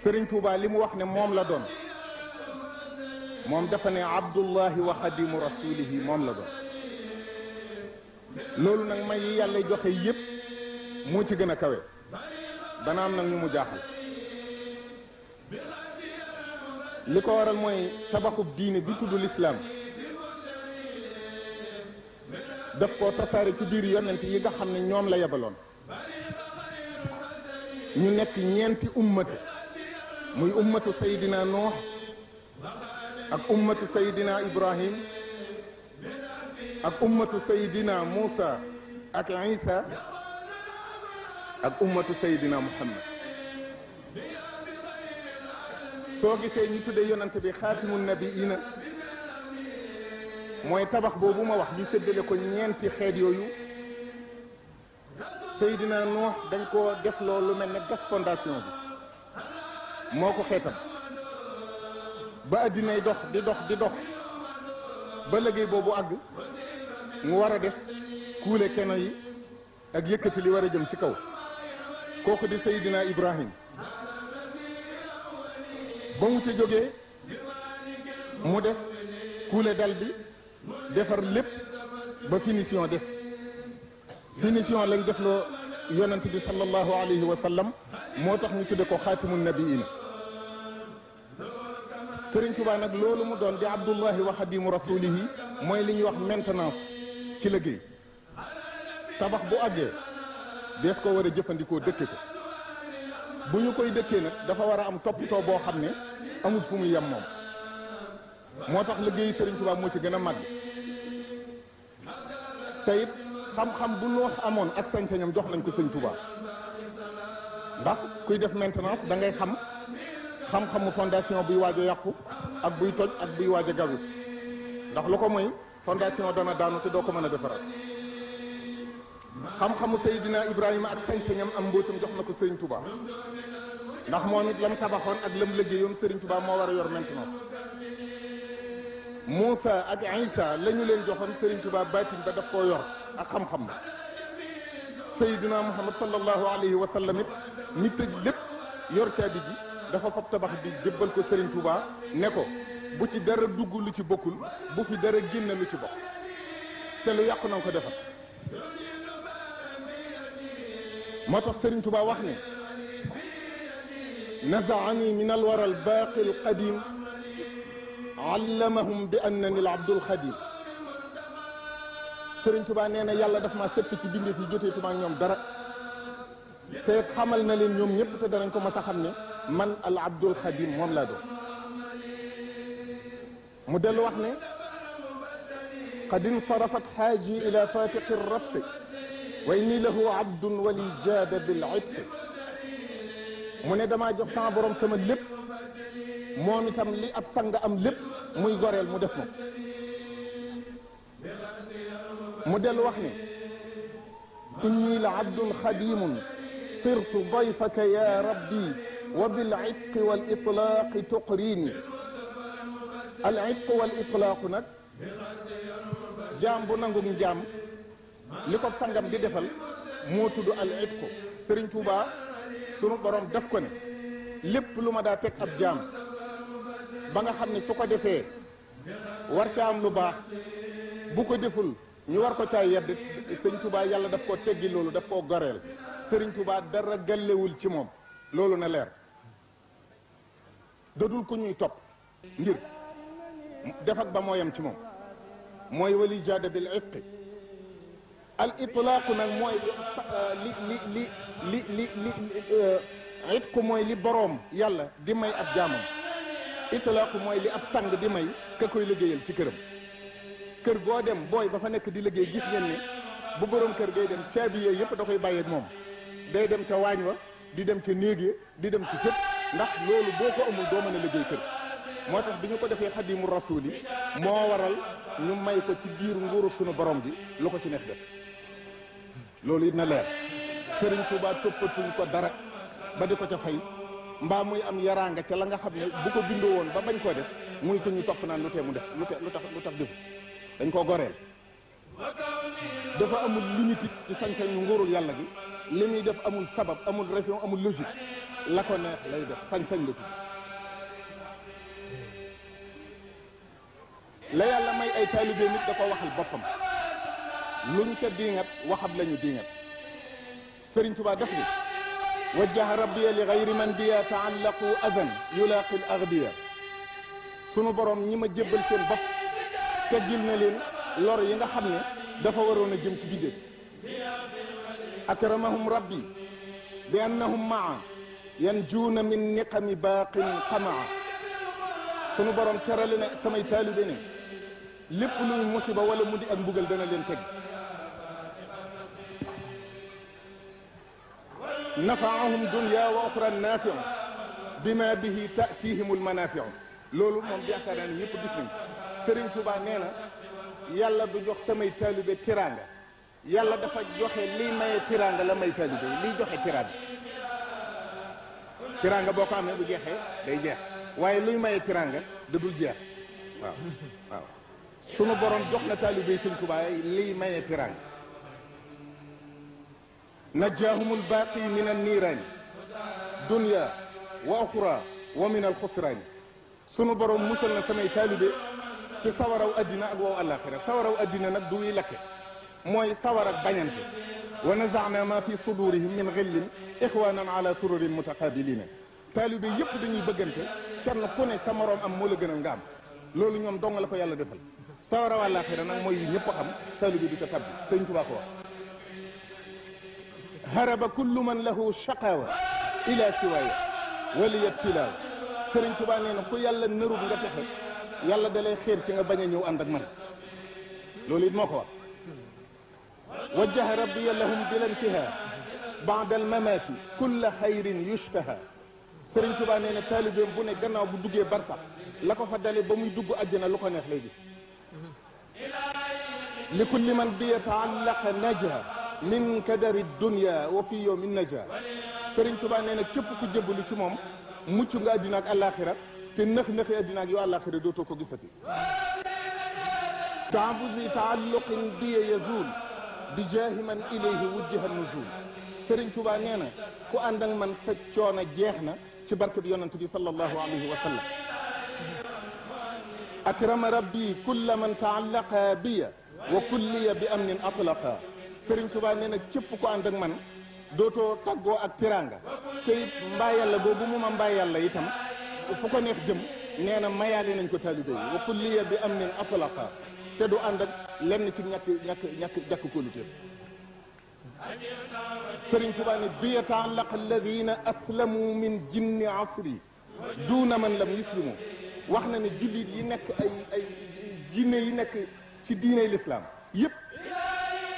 Sëriñ Tuubaa li mu wax ne moom la doon moom dafa ne abdullahi wa xadimu rasulihi moom la doon loolu nag may yi yàlla joxe yépp moo ci gën a kawe dana am nag ñu mu jaaxal li ko waral mooy tabaxub diine bi tudd lislaam daf koo tasaare ci biir yonent yi nga xam ne ñoom la yebaloon ñu nekk ñeenti ummatu muy ummatu Seydina Nuux ak ummatu Seydina Ibrahim ak ummatu Seydina Muusa ak Isa ak ummatu Seydina Muhammad soo gisee ñu tuddee yonante bi xaatimu nabiina mooy tabax boobu ma wax ñu séddale ko ñeenti xeet yooyu Seydina Nuux dañ ko def loolu mel ne gas fondation bi moo ko xeetam ba addinay dox di dox ba liggéey boobu àgg mu war a des kuule keno yi ak yëkkati li war a jëm ci kaw kooku di Seydina Ibrahim ba mu ca jógee mu des kuule dal bi defar lépp ba finition des finition lañ def loo yonent bi sallallahu alayhi wa sallam moo tax ñu tudde ko xaatimu nabiina Sëriñ Tuubaa nag loolu mu doon di abdullahi wa xadimu rasulihi mooy li ñuy wax maintenance ci liggéey tabax bu àggee dees ko war a jëfandikoo dëkke ko bu ñu koy dëkkee nag dafa war a am toppatoo boo xam ne amul fu muy yem moom moo tax liggéeyu Sëriñ Tuubaa moo ci gën a màgg te it xam-xam bu Nuux amoon ak sañ-sañam jox nañ ko Sëriñ Tuubaa ndax kuy def maintenance da ngay xam-xamu fondation buy waaj a yàqu ak buy toj ak buy waaj a gawu ndax lu ko mooy fondation dana daanu te doo ko mën a defaraat xam-xamu Seydina Ibrahima ak sañ-sañam am mbóotam jox na ko Sëriñ Tuubaa ndax moom it lam tabaxoon ak lam liggéeyoon Sëriñ Tuubaa moo war a yor maintenance Muusa ak Isa la ñu leen joxoon Sëriñ Tuubaa baatin ba daf koo yor ak xam-xam ba Seydina Muhammad sallallahu alayhi wa sallam it ñi tëj lépp yor caabi ji dafa fab tabax bi jébbal ko Sëriñ Tuubaa ne ko bu ci dara dugg lu ci bokkul bu fi dara génn lu ci bokk te lu yàqu na ko defal moo tax Sëriñ Tuubaa wax ne nazaani min alwara albaaqi alqadim allamahum bi annani al abdul xadim Sëriñ Tuubaa nee na yàlla daf maa sepp ci bindee fi joteetuma ak ñoom dara te xamal na leen ñoom ñëpp te danañ ko mas a xam ne man al abdul xadim moom laa doon mu dellu wax ne qad insarafat xaaji ila fatiqi rabti wa inni lahu abdun wali jaada bil itqi mu ne damaa jox sama borom sama lépp moom itam li ab sang am lépp muy goreel mu def ma mu dellu wax ne inni la abdun xadimun sirtu dayfaka ya rabbi wa bil itqi wal itlaaqi tuqrini al itqu wal itlaaqu nag jaam bu nangum jaam li ko sangam di defal moo tudd al itqu Sëriñ Tuubaa sunu borom def ko ne lépp lu ma daa teg ab jaam ba nga xam ne su ko defee war ca am lu baax bu ko deful ñu war ko caa yedd Sëriñ Tuubaa yàlla daf koo teggi loolu daf koo goreel Sëriñ Tuubaa dara gàllewul ci moom loolu na leer dadul ko ñuy topp ngir def ak ba mooyam ci moom mooy wali jaada bil itqi al itlaaqu nag mooy li itqu mooy li boroom yàlla di may ab jaamam itlaaqu mooy li ab sang di may ka koy liggéeyal ci këram kër goo dem booy ba fa nekk di liggéey gis ngeen ne bu boroom kër gay dem caabi yooyu yëpp da koy bàyyeeg moom day dem ca waañ wa di dem ca néeg ya di dem ci fépp ndax loolu boo ko amul doo mën a liggéey kër moo tax bi ñu ko defee xadimu rasul yi moo waral ñu may ko ci biir nguuru sunu borom gi lu ko ci neex def loolu it na leer Sëriñ Tuubaa toppatuñ ko dara ba di ko ca fay mbaa muy am yaraanga ca la nga xam ne bu ko bindoo woon ba bañ koo def muy ko ñu topp naan lu tee mu def lu tax defu dañ koo goreel dafa amul limite ci sañ-sañu nguurul yàlla gi li muy def amul sabab amul raison amul logique la ko neex lay def sañ-sañ la tudd la yàlla may ay taalibe nit da ko waxal boppam luñ ca diingat waxam lañu diingat Sëriñ Tuubaa def ni wajjaha rabbiya li gayri man biya taallaqu adan yulaaqi l agdiya sunu borom ñi ma jébbal seen bopp teggil na leen lor yi nga xam ne dafa waroon a jëm ci biddeef akramahum rabbi bi annahum maa yanjuuna min niqami baaqin xamaa sunu borom terale ne samay taalibe ne lépp luy musiba wala mu di ak mbugal dana leen teg nafaahum dunya wa oxra naafiu bima bihi tatihimul manafiu loolu moom yaakaar naa ne ñëpp gis nañ Sëriñ Tuubaa nee na yàlla du jox samay taalibe tiraanga yàlla dafa joxe liy maye tiraanga la may taalibe liy joxe tiraanga boo ko amee bu jeexee day jeex waaye luy maye tiraanga da dul jeex waaw waaw sunu borom jox na taalibe Sëriñ Tuubaa liy maye tiraanga najjaahumul baaqi min an-niiraani dunya wa uxra wa min al-xusraani sunu borom musal na samay taalibe ci sawaraw addina ak wow àllaaxira sawaraw addina nag du wiy lakke mooy sawar ak bañante wa nazaana ma fi sudurihim min xillin ixwanan ala sururin mutaqabilina taalibe yëpp dañuy bëggante kenn ku ne sa morom am moo la gënal nga am loolu ñoom dong la ko yàlla defal sawaraw àllaaxira nag mooy yu ñëpp xam taalibe du ca tabbi Sëriñ Tuubaa ko wax haraba kullu man lahu shaqawa ila siwaaya waliya tilaaw Sëriñ Tuubaa nee na ku yàlla nërub nga texe yàlla da lay xeer ci nga bañ a ñëw ànd ak man loolu it moo ko wax wajjaha rabbiya lahum bil intihaa baada al mamaati kulla xayrin yushtaha Sëriñ Tuubaa nee na taalibeem bu ne gannaaw bu duggee barsax la ko fa dale ba muy dugg àjjana lu ko neex lay gis li kulli man bi yataallaqa najha min kadari dunya wa fi yawmi najha Sëriñ Tuubaa nee na képp ku jébbalu ci moom mucc nga àddina ak àllaaxira te nëx-nëxi àddina ak yu àllaaxira dootoo ko gisati taabuzi taalluqin bi yazul bi jaahi man ilayhi wujjiha nuzul Sëriñ Tuubaa nee na ku ànd ak man sa coono jeex na ci barke bi yonent bi sallallahu alayhi wa sallam akrama rabbi kulla man taallaqa biya wa kulliya bi amnin atlaqa Sëriñ Tuubaa nee na képp ku ànd ak man dootoo taggoo ak tiraanga te it mbaa yàlla boobu mu ma mbaa yàlla itam fu ko neex jëm nee na mayaale nañ ko taalibe yi wa kulliya bi amnin atlaqa te du ànd ak lenn ci ñàkk kóoluteef Sëriñ Tuubaa ne bi yata'allaqa alladina aslamu min jinni asri duuna man lam yuslimu wax na ne jullit yi nekk ay jinne yi nekk ci diiney lislaam yëpp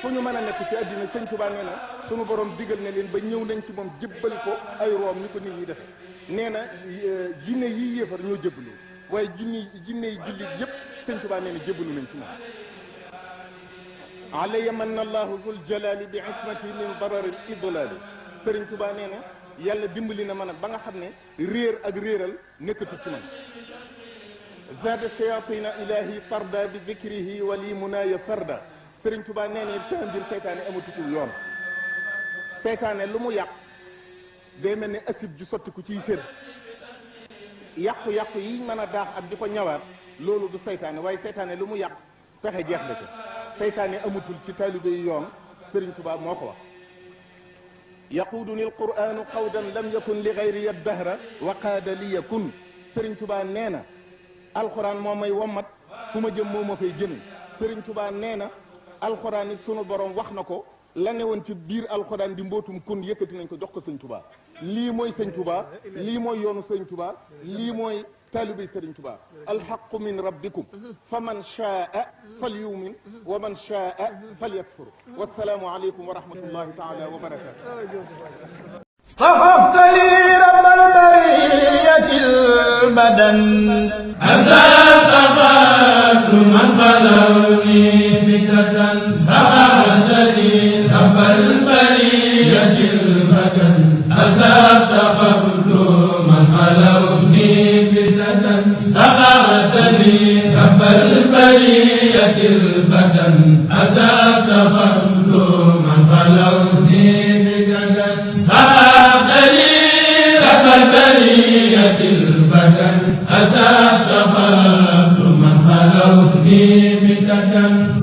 fu ñu mën a nekk ci àddina Sëriñ Tuubaa nee na sunu borom digal na leen ba ñëw nañ ci moom jébbal ko ay room ni ko nit ñi defe nee na jinne yi yéefar ñoo jébbalu waaye jinne yi jullit yëpp Sëriñ Tuubaa nee na jébbalu nañ ci moom alaya manna allahu zul jalali bi ismati min darar al idlali Sëriñ Tuubaa nee na yàlla dimbali na ma nag ba nga xam ne réer ak réeral nekkatu ci man zada shayatina ilahi tarda bi dikrihi wali munaya sarda Sëriñ Tuubaa nee na seen mbir seytaane amatutul yoon seytaane lu mu yàq day mel ne asib ju sotti ku ciy sér yàqu-yàqu yi mën a daax ak di ko ñawaat loolu du seytaane waaye seytaane lu mu yàq pexe jeex na ca seytaane amatul ci taalibe yi yoon Sëriñ Tuubaa moo ko wax yaquuduni alquranu qawdan lam yakun li gayri dahra wa qaada li yakun Sëriñ Tuubaa nee na alquran moo may wommat fu ma jëm moo ma fay jëme Sëriñ Tuubaa nee na alquran it sunu borom wax na ko la ne woon ci biir alquran di mbootum kun yëkkati nañ ko jox ko Sëriñ Tuubaa lii mooy Sëriñ Tuubaa lii mooy yoonu Sëriñ Tuubaa lii mooy taalibey Sëriñ Tuubaa alxaqu min rabbikum fa man shaa falyumin wa man shaa falyakfur wassalaamu aleykum wa rahmatullahi taala wa barakatuh صحبت لي رب البرية البدن أزال تقدما خلوني بددا صحبت لي رب البرية البدن أزال تقدما خلوني بددا صحبت لي رب البرية البدن أزال تقدما خلوني بددا بلية البدن أزاد خاف من خلوني بددا